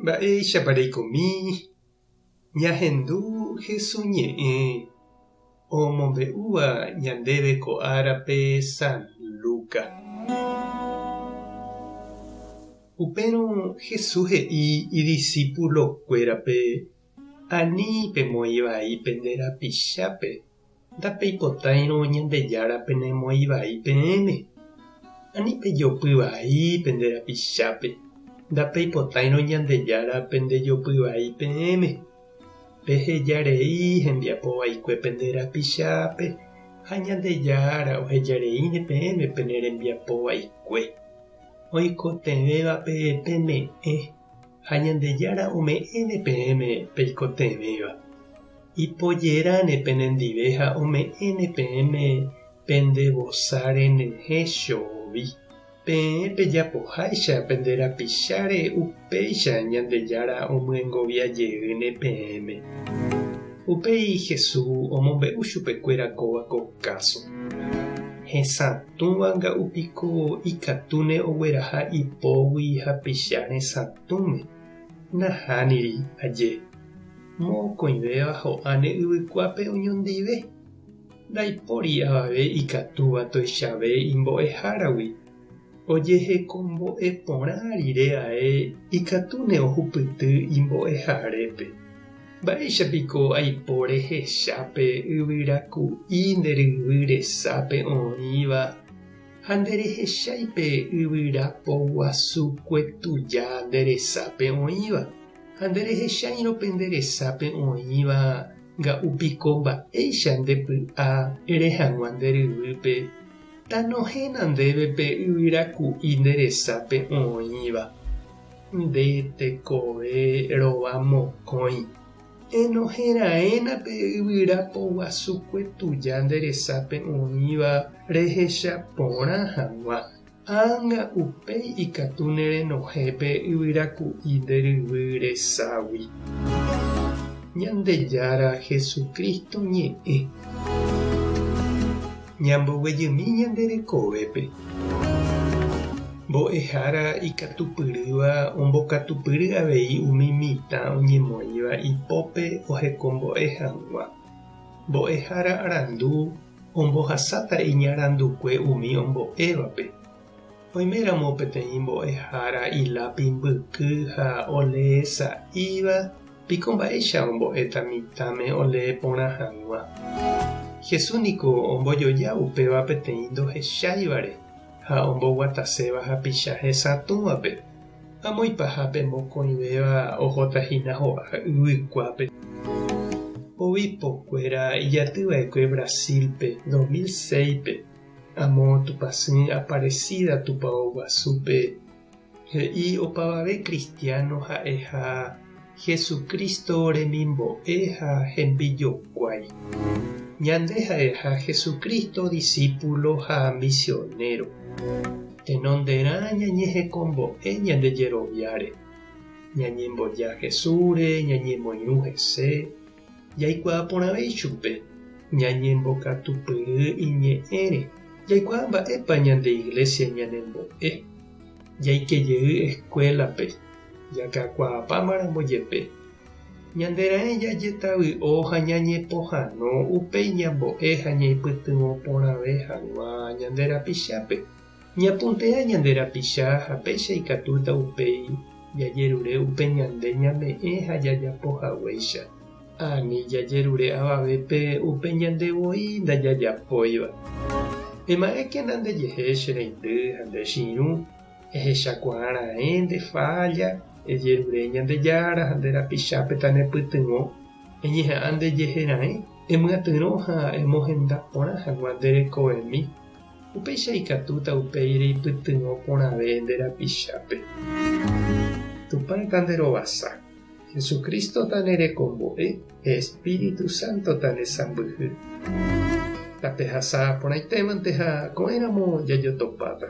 Mba'éichapa reikomi ñahendu Hesu ñe'ẽ omombe'úva ñandéve ko árape San Lucas. Upérõ Jesús he'i idisípulokuérape, Ani pemoĩ vai pende rapichápe, ndapeipotáirõ Ñandejára penemoĩ vai peẽme. Ani pejopy vai pende rapichápe, ndapeipotáirõ Ñandejára pendejopy vai peẽme. Peheja rei hembiapo vaikue pende rapichápe ha Ñandejára oheja reíne peẽme pene rembiapo vaikue. Oikotevẽvape peme'ẽ ha Ñandejára ome'ẽne peẽme peikotevẽva. Ipojeráne penendive ha ome'ẽne peẽme pende vosa renyhẽ chovi. Peẽ pejapoháicha pende rapicháre upéicha Ñandejára omyengovia jeýne peẽme. Upéi Jesús omombe'u chupekuéra kóva ko káso. Hesatũva nga'u piko ikatúne ogueraha ipógui hapicha resatũme? Nahániri, aje. Mokõivéva ho'áne yvykuápe oñondive. Ndaipóri avave ikatúva tuichave imbo'eháragui. Ojehekombo'e porã rire ae ikatúne ohupyty imbo'eharépe. Mba'éicha piko aipo rehecha pe yvyraku'i nde ryvy resápe oĩva ha nderehechái pe yvyra poguasukue tuja nde resápe oĩva? Ha nderehecháirõ pe nde resápe oĩva nga'u piko mba'éicha nde py'a ere hag̃ua nde ryvýpe, Tanohẽna ndéve pe yvyra ku'i nde resápe oĩva. Nde tekove rova mokõi. Enohẽ raẽna pe yvyra poguasukue tuja nde resápe oĩva rehecha porã hag̃ua. Ág̃a upéi ikatu ne renohẽ pe yvyra ku'i nde ryvy reságui. Ñandejára Jesucristo ñe'ẽ. Ñamboguejymi ñande rekovépe. Mbo'ehára ikatupyrýva ombokatupyry avei umi mitã oñemoĩva ipópe ohekombo'e hag̃ua. Mbo'ehára arandu Ombohasáta iñarandukue umi ombo'évape. Oiméramo peteĩ mbo'ehára ilápi mbyky ha olee sa'íva, piko mba'éicha ombo'éta mitãme olee porã hag̃ua? Jesús niko ombojoja upéva peteĩ ndohecháivare ha omboguataséva hapicha hesatũvape. Amo ipahápe mokõivéva ohóta hína ho'a yvykuápe. Obispo-kuéra ijatyva'ekue Brasil-pe 2006-pe, amo Tupãsy Aparecida Tupao Guasúpe, he'i opavave cristiano ha'eha Jesucristo remimbo'e ha hembijokuái. Ñande ha'eha Jesucristo discípulo ha misionero. Tenonderã ñañehekombo'e ñande jeroviáre, ñañemboja Jesúsre, ñañemoirũ hese, jaikuaa porãve ichupe, ñañembokatupyry iñe'ẽre, jaikuaa mba'épa ñande Iglesia ñanembo'e, jaike jey escuela-pe, jakakuaapámaramo jepe. Ñande raẽ jajetavy'o ha ñañepohãno upéi ñambo'e ha ñaipytyvõ porãve hag̃ua ñande rapichápe. Ñapuntea ñande rapicha ha péicha ikatúta upéi jajerure upe ñande ñame'ẽ ha jajapo haguéicha. Ani jajerure avavépe upe ñande voi ndajajapóiva. Ema'ẽkena ndejehe che reindy ha nde che irũ. Ehechakuaa raẽ nde fálla, ejerure Ñandejára ha nde rapichápe tanepytyvõ, eñeha'ã ndejehe raẽ, emyatyrõ ha emohenda porã hag̃ua nde rekovemi, upéicha ikatúta upéi reipytyvõ porãve nde rapichápe. Tupã tanderovasa, Jesucristo tanerekombo'e, Espíritu Santo tanesãmbyhy. Tapehasa porãitémante ha ko'ẽramo jajotopáta.